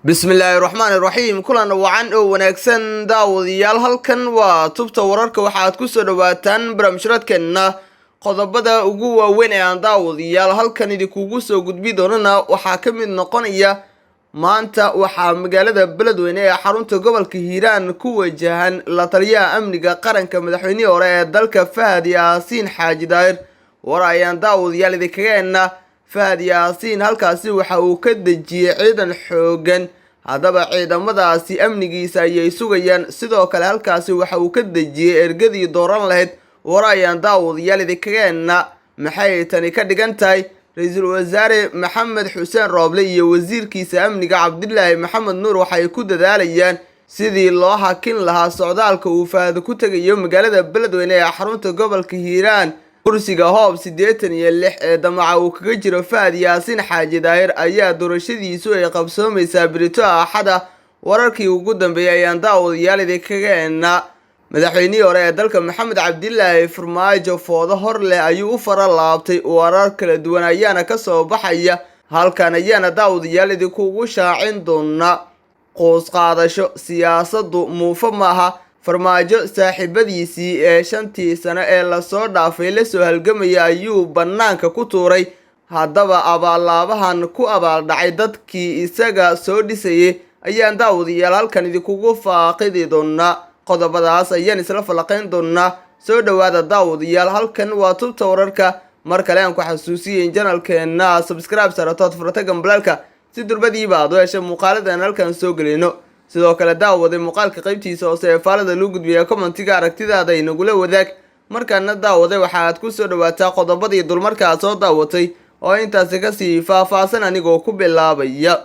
Bismillaahi raxmaani raxiim. Kulan wacan oo wanaagsan, daawadayaal. Halkan waa Tubta Wararka. Waxaad kusoo dhawaataan barnaamijradkeena. Qodobada ugu waaweyn ee aan, daawadayaal, halkan idinkugu soo gudbi doonana waxaa ka mid noqonaya: maanta waxaa magaalada Beledweyne ee xarunta gobolka Hiiraan ku wajahan la taliyaha amniga qaranka madaxweynihii hore ee dalka, Fahad Yaasiin Xaaji Daahir. War ayaan, daawadayaal, idinkaga heenaa. Fahad Yaasiin halkaasi waxa uu ka dejiyey ciidan xoogan. Haddaba ciidamadaasi amnigiisa ayay sugayaan. Sidoo kale halkaasi waxa uu ka dejiyey ergadii dooran lahayd. War ayaan, daawadayaal, idinkaga heenaa. Maxay tani ka dhigan tahay? Ra-iisul Wasaare Maxamed Xuseen Rooble iyo wasiirkiisa amniga Cabdilaahi Maxamed Nuur waxay ku dadaalayaan sidii loo hakin lahaa socdaalka uu Fahad ku tegayo magaalada Beledweyne ee xarunta gobolka Hiiraan. Kursiga Hoob 86 ee damaca uu kaga jiro Fahad Yaasiin Xaaji Daahir ayaa doorashadiisu ay qabsoomaysaa berito Axada. Wararkii ugu dambeeyay ayaan, daawadayaal, idinkaga heenaa. Madaxweynihii hore ee dalka Maxamed Cabdilaahi Farmaajo foodo hor leh ayuu u fara laabtay. Warar kala duwan ayaana kasoo baxaya. Halkan ayaana, daawadayaal, idinkugu shaacin doonaa. Quus qaadasho siyaasaddu muufo maaha. Farmaajo saaxiibadiisii ee 5-tii sano ee lasoo dhaafay lasoo halgamaya ayuu bannaanka ku tuuray. Haddaba abaallaabahan ku abaaldhacay dadkii isaga soo dhisayay ayaan, daawadayaal, halkan idinkugu faaqidi doonaa. Qodobadaas ayaan isla falaqayn doonaa. Soo dhowaada, daawadayaal. Halkan waa Tubta Wararka. Mar kale aan ku xasuusiyay in channelkeena subscribe saratood, furata gambaleelka, si durbadiiba aad u hesha muuqaaladan halkan soo gelino. Sidoo kale, daawaday, muuqaalka qaybtiisa hoose ee faalada loo gudbiya commentiga aragtidaada inagula wadaag. Markaana, daawaday, waxaad ku soo dhawaataa qodobadii dulmarkaa soo daawatay oo intaasi kasii faahfaahsan, anigoo ku bilaabaya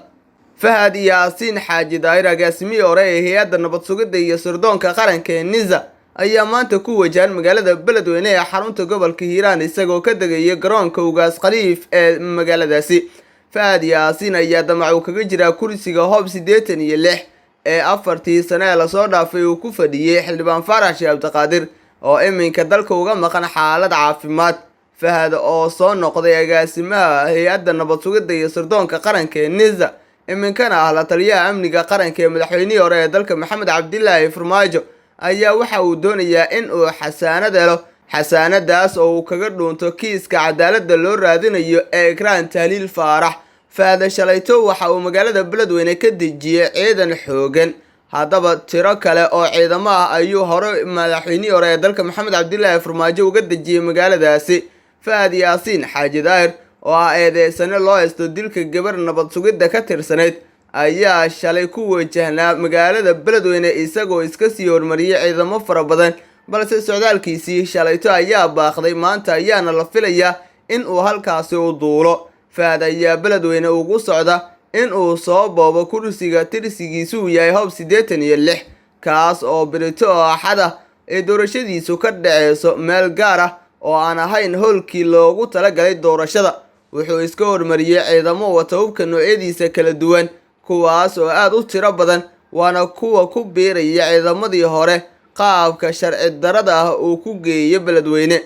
Fahad Yaasiin Xaaji Daahir, agaasimihii hore ee hay-adda nabad sugidda iyo sirdoonka qaranka ee NISA, ayaa maanta ku wajahan magaalada Beledweyne ee xarunta gobolka Hiiraan, isagoo ka degaya garoonka Ugaas Khaliif ee magaaladaasi. Fahad Yaasiin ayaa damac uu kaga jiraa kursiga Hoob 86 ee 4-tii sano ee lasoo dhaafay uu ku fadhiyey xildhibaan Faarax Sheekh Cabdiqaadir, oo iminka dalka uga maqan xaalad caafimaad. Fahad oo soo noqday agaasimaha hay-adda nabad sugidda iyo sirdoonka qaranka ee NISA, iminkana ah la taliyaha amniga qaranka ee madaxweynihii hore ee dalka Maxamed Cabdilaahi Farmaajo, ayaa waxa uu doonayaa in uu xasaanad helo, xasaanadaas oo uu kaga dhuunto kiiska cadaaladda loo raadinayo ee Ikraan Tahliil Faarax. Fahad shalayto waxa uu magaalada Beledweyne ka dejiyey ciidan xoogan. Haddaba tiro kale oo ciidamo ah ayuu hore madaxweynihii hore ee dalka Maxamed Cabdilaahi Farmaajo uga dejiyey magaaladaasi. Fahad Yaasiin Xaaji Daahir, oo ah eedeysane loo haysto dilka gabar nabad sugidda ka tirsanayd, ayaa shalay ku wajahnaa magaalada Beledweyne, isagoo iska sii hormariyey ciidamo fara badan, balse socdaalkiisii shalayto ayaa baaqday. Maanta ayaana la filayaa in uu halkaasi u duulo. Fahad ayaa Beledweyne ugu socda in uu soo boobo kursiga tirsigiisu uu yahay Hoob 86, kaas oo berito oo Axada ee doorashadiisu ka dhaceyso meel gaar ah oo aan ahayn howlkii loogu talagalay doorashada. Wuxuu iska hormariyey ciidamo wata hubka noocyadiisa kala duwan, kuwaas oo aada u tiro badan, waana kuwa ku biiraya ciidamadii hore qaabka sharci darada ah uu ku geeyey Beledweyne.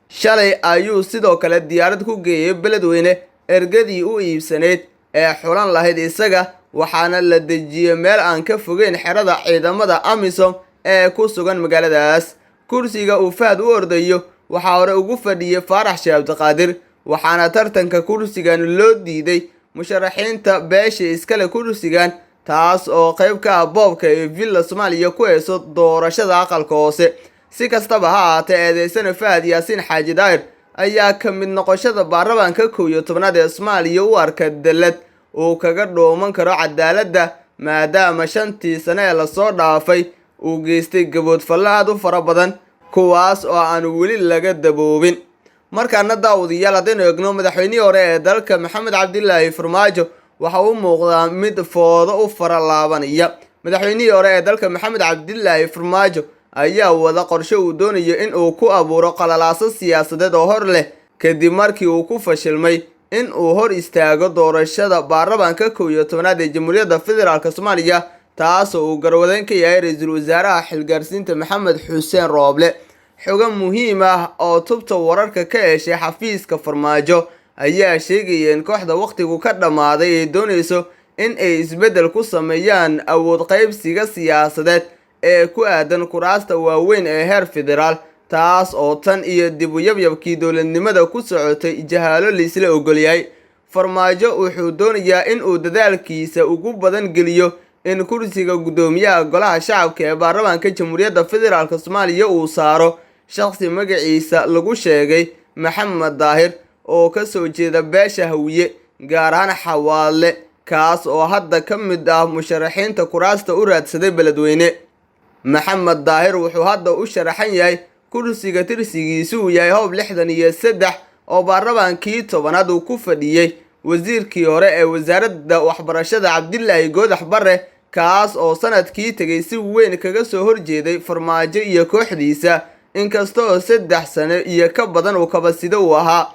Shalay ayuu sidoo kale diyaarad ku geeyey Beledweyne ergadii u iibsanayd ee xulan lahayd isaga, waxaana la dejiyey meel aan ka fogeyn xerada ciidamada AMISOM ee ku sugan magaaladaas. Kursiga uu Fahad u ordayo waxaa hore ugu fadhiyey Faarax Sheekh Cabdiqaadir, waxaana tartanka kursigan loo diiday musharaxiinta beesha iskale kursigan, taas oo qayb ka ah boobka ee Villa Soomaaliya ku hayso doorashada aqalka hoose. Si kastaba ha ahaatee, eedeysana Fahad Yaasiin Xaaji Daahir ayaa ka mid noqoshada baarlamaanka 11aad ee Soomaaliya u arka dallad uu kaga dhuuman karo cadaaladda, maadaama 5-tii sano ee lasoo dhaafay uu geystay gaboodfallo aada u fara badan, kuwaas oo aan weli laga daboobin. Markaana, daawadayaal, haddaynu eegno madaxweynihii hore ee dalka Maxamed Cabdilaahi Farmaajo, waxa uu muuqdaa mid foodo u fara laabanaya. Madaxweynihii hore ee dalka Maxamed Cabdilaahi Farmaajo ayaa wada qorshe uu doonayo in uu ku abuuro qalalaaso siyaasadeed oo hor leh, kadib markii uu ku fashilmay in uu hor istaago doorashada baarlamaanka 11aad ee Jamhuuriyadda Federaalk Soomaaliya, taasoo uu garwadeyn ka yahay ra-iisul wasaaraha xilgaarsiinta Maxamed Xuseen Rooble. Xogo muhiim ah oo Tubta Wararka ka heshay xafiiska Farmaajo ayaa sheegaya in kooxda wakhtigu ka dhammaaday ay doonayso in ay isbeddel ku sameeyaan awood qaybsiga siyaasadeed ee ku aadan kuraasta waaweyn ee heer federaal, taas oo tan iyo dib u yabyabkii dowladnimada ku socotay jahaalo laisla ogolyahay. Farmaajo wuxuu doonayaa in uu dadaalkiisa ugu badan geliyo in kursiga guddoomiyaha Golaha Shacabka ee baarlamaanka Jamhuuriyadda Federaalk Soomaaliya uu saaro shaqsi magaciisa lagu sheegay Maxamed Daahir, oo kasoo jeeda beesha Hawiye, gaar ahaan Xawaadle, kaas oo hadda ka mid ah musharaxiinta kuraasta u raadsaday Beledweyne. Maxamed Daahir wuxuu hadda u sharaxan yahay kursiga tirsigiisu uu yahay Hoob 63, oo baarlamaankii 10aad uu ku fadhiyey wasiirkii hore ee wasaaradda waxbarashada Cabdilaahi Goodax Barre, kaas oo sanadkii tegay si weyn kaga soo horjeeday Farmaajo iyo kooxdiisa, inkasta oo 3 sano iyo ka badan uu kabasido uu ahaa.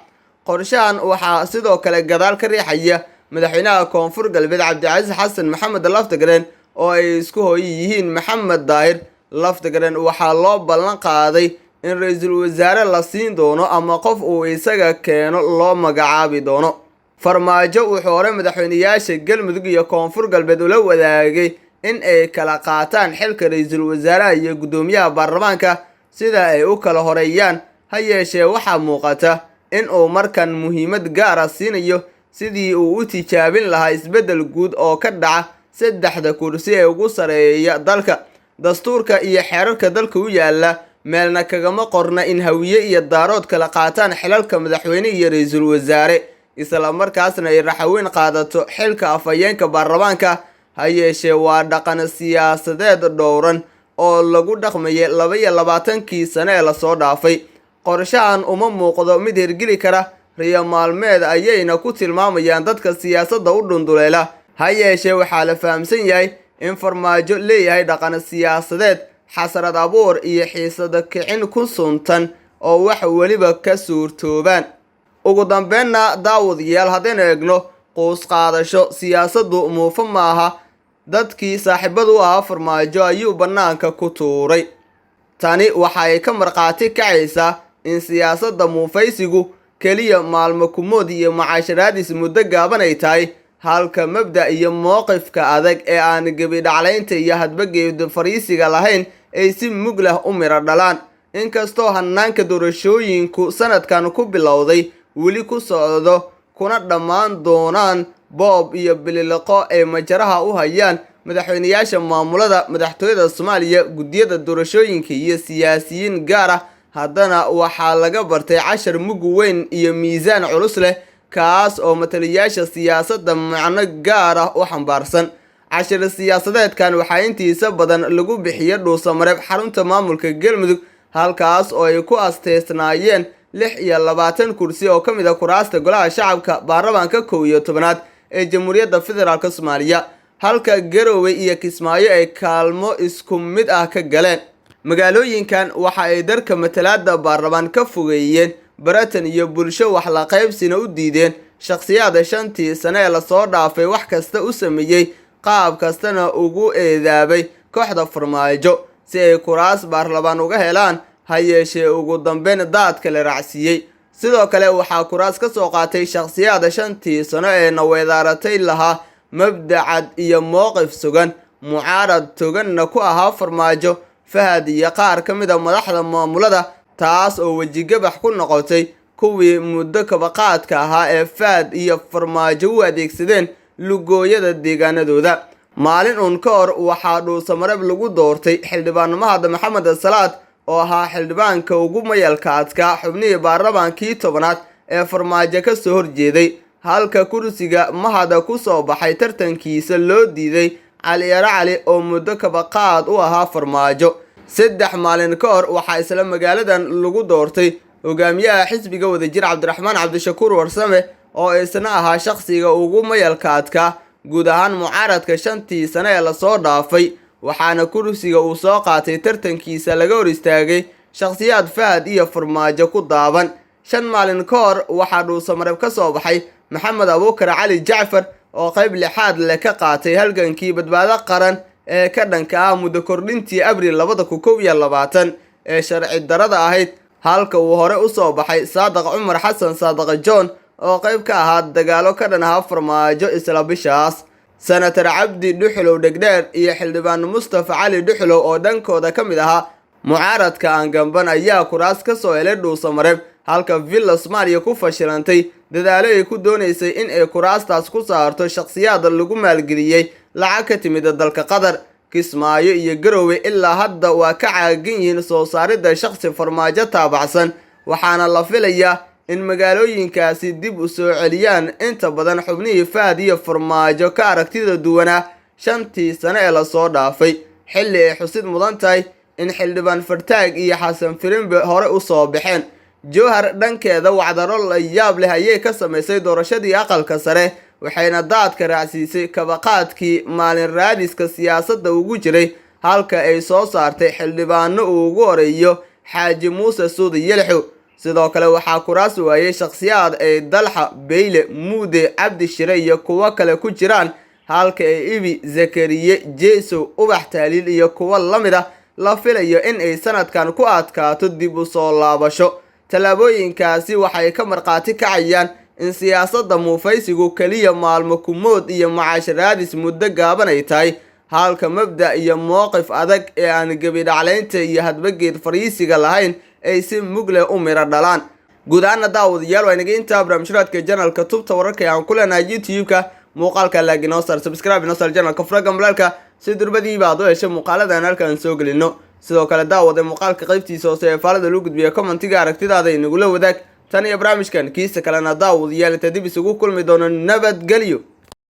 Qorshahan waxaa sidoo kale gadaal ka riixaya madaxweynaha Koonfur Galbeed Cabdicasiis Xasan Maxamed Laftagareen, oo ay isku hooyo yihiin Maxamed Daahir. Laftagareen waxaa loo ballan qaaday in ra-iisul wasaare la siin doono ama qof uu isaga keeno loo magacaabi doono. Farmaajo wuxuu hore madaxweyneyaasha Galmudug iyo Koonfur Galbeed ula wadaagay in ay kala qaataan xilka ra-iisul wasaaraha iyo guddoomiyaha baarlamaanka sida ay u kala horeeyaan. Ha yeeshee, waxaa muuqata in uu markan muhiimad gaara siinayo sidii uu u tijaabin lahaa isbeddel guud oo ka dhaca saddexda kursi ee ugu sareeya dalka. Dastuurka iyo xeerarka dalka u yaala meelna kagama qorna in Hawiye iyo Daarood kala qaataan xilalka madaxweyne iyo ra-iisul wasaare, isla markaasna ay Raxaweyn qaadato xilka afhayeenka baarlamaanka. Ha yeeshee, waa dhaqan siyaasadeed dhowran oo lagu dhaqmayay 22kii sano ee lasoo dhaafay. Qorshahan uma muuqdo mid hirgeli kara, riyo maalmeed ayayna ku tilmaamayaan dadka siyaasadda u dhunduleela. Ha yeeshee, waxaa la fahamsan yahay in Farmaajo leeyahay dhaqan siyaasadeed xasrad abuur iyo xiisado kicin ku suntan oo wax weliba ka suurtoobaan. Ugu dambeynna, daawadayaal, haddaynu eegno quus qaadasho, siyaasaddu muufo maaha. Dadkii saaxiibadu u ahaa Farmaajo ayuu bannaanka ku tuuray. Tani waxa ay ka markhaati kacaysaa in siyaasadda muufaysigu keliya maalmo kumood iyo macaasharaadis muddo gaaban ay tahay, halka mabda iyo mowqifka adag ee aan gebidhaclaynta iyo hadbageeda fariisiga lahayn ay si mug leh u miro dhalaan. Inkastoo hanaanka doorashooyinku sanadkan ku bilowday, weli ku socdo, kuna dhammaan doonaan boob iyo bililiqo ay majaraha u hayaan madaxweyneyaasha maamulada, madaxtooyada Soomaaliya, guddiyada doorashooyinka iyo siyaasiyiin gaar ah, haddana waxaa laga bartay cashar mug weyn iyo miisaan culus leh, kaas oo mataliyaasha siyaasadda macno gaar ah u xambaarsan. Cashir siyaasadeedkan waxaa intiisa badan lagu bixiya Dhuusamareeb, xarunta maamulka Galmudug, halkaas oo ay ku asteysnaayeen 26 kursi oo ka mid a kuraasta Golaha Shacabka baarlamaanka 11aad ee Jamhuuriyadda Federaalk Soomaaliya, halka Garowe iyo Kismaayo ay kaalmo isku mid ah ka galeen. Magaalooyinkan waxa ay darka matalaada baarlamaan ka fogeeyeen baratan iyo bulsho wax la qaybsina u diideen shakhsiyaada 5tii sano ee lasoo dhaafay wax kasta u sameeyey, qaab kastana ugu eedaabay kooxda Farmaajo si ay kuraas baarlamaan uga helaan. Ha yeeshee, ugu dambeyn daadka la raacsiiyey. Sidoo kale waxaa kuraas ka soo qaatay shakhsiyaada 5tii sano ee naweedaaratay lahaa mabdacad iyo mowqif sugan, mucaarad toganna ku ahaa Farmaajo, Fahad iyo qaar ka mid a madaxda maamulada, taas oo wejigabax ku noqotay kuwii muddo kabaqaadka ahaa ee Fahad iyo Farmaajo u adeegsadeen lugooyada deegaanadooda. Maalin uun ka hor waxaa Dhuusamareeb lagu doortay xildhibaan Mahad Maxamed Salaad, oo ahaa xildhibaanka ugu mayalka adkaa xubnihii baarlamaankii 10aad ee Farmaajo ka soo horjeeday, halka kursiga Mahada ku soo baxay tartankiisa loo diiday Cali Yaro Cali, oo muddo kabaqaad u ahaa Farmaajo. 3 maalin ka hor waxaa isla magaaladan lagu doortay hogaamiyaha xisbiga Wadajir Cabdiraxmaan Cabdishakuur Warsame, oo isna ahaa shaqsiga ugu mayalka adkaa guud ahaan mucaaradka 5tii sano ee lasoo dhaafay, waxaana kursiga uu soo qaatay tartankiisa laga hor istaagay shakhsiyaad Fahad iyo Farmaajo ku daaban. 5 maalin ka hor waxaa Dhuusamareeb ka soo baxay Maxamed Abuukar Cali Jacfar, oo qayb lixaad leh ka qaatay halgankii Badbaado Qaran ee ka dhanka ah muddo kordhintii Abriil 2021 ee sharci darada ahayd, halka uu hore u soo baxay Saadaq Cumar Xasan Saadaq John, oo qayb ka ahaa dagaalo ka dhan ahaa Farmaajo isla bishaas. Senator Cabdi Dhuxulow Dhegdheer iyo Xildhibaan Mustafa Cali Dhuxulow oo dhankooda ka mid ahaa mucaaradka aan gamban ayaa kuraas ka soo helay Dhuusamareeb, halka Villa Soomaaliya ku fashilantay dadaalo ay ku doonaysay in ay kuraastaas ku saarto shakhsiyaad lagu maalgeliyey lacag ka timid dalka Qatar. Kismaayo iyo Garowe ilaa hadda waa ka caagan yihiin soo saaridda shakhsi Farmaajo taabacsan, waxaana la filayaa in magaalooyinkaasi dib u soo celiyaan inta badan xubnihii Fahad iyo Farmaajo ka aragtida duwanaa 5tii sano ee lasoo dhaafay, xilli ay xusid mudan tahay in Xildhibaan Fartaag iyo Xasan Firimbe hore u soo baxeen. Jowhar dhankeeda wacdaro la yaab leh ayay ka samaysay doorashadii aqalka sare, waxayna daadka raacsiisay kabaqaadkii maalin raadiska siyaasadda ugu jiray, halka ay soo saartay xildhibaano uu ugu horeeyo Xaaji Muuse Suudi Yelxow. Sidoo kale waxaa kuraas waayey shakhsiyaad ay Dalxa Beyle, Muude Cabdi Shire iyo kuwo kale ku jiraan, halka ay Ibi Zakariye, Jeesow, Ubax Taaliil iyo kuwo la mid ah la filayo in ay sanadkan ku adkaato dib u soo laabasho. Tallaabooyinkaasi waxay ka markhaati kacayaan in siyaasadda muufaysigu keliya maalmo kumood iyo macaash raadis muddo gaaban ay tahay, halka mabda' iyo mowqif adag ee aan gebidhaclaynta iyo hadbageed fariisiga lahayn ay si mug leh u miro dhalaan. Guud ahaana daawadayaal, waa inaga intaa barnaamijraadka channelka Tubta Wararka ee aan ku leenahay YouTube-ka. Muuqaalka like inoo saar, subscribe inoo saar channelka, fura gambaleelka si durbadiiba aad u hesho muuqaaladan halkaan soo gelino. Sidoo kale daawada, muuqaalka qaybtiisa hoose ee faalada lagu gudbiya commentiga aragtidaada inagula wadaag. Tan iyo barnaamijkan kiisa kalena, daawadayaal, inta dib isugu kulmi doono, nabadgelyo.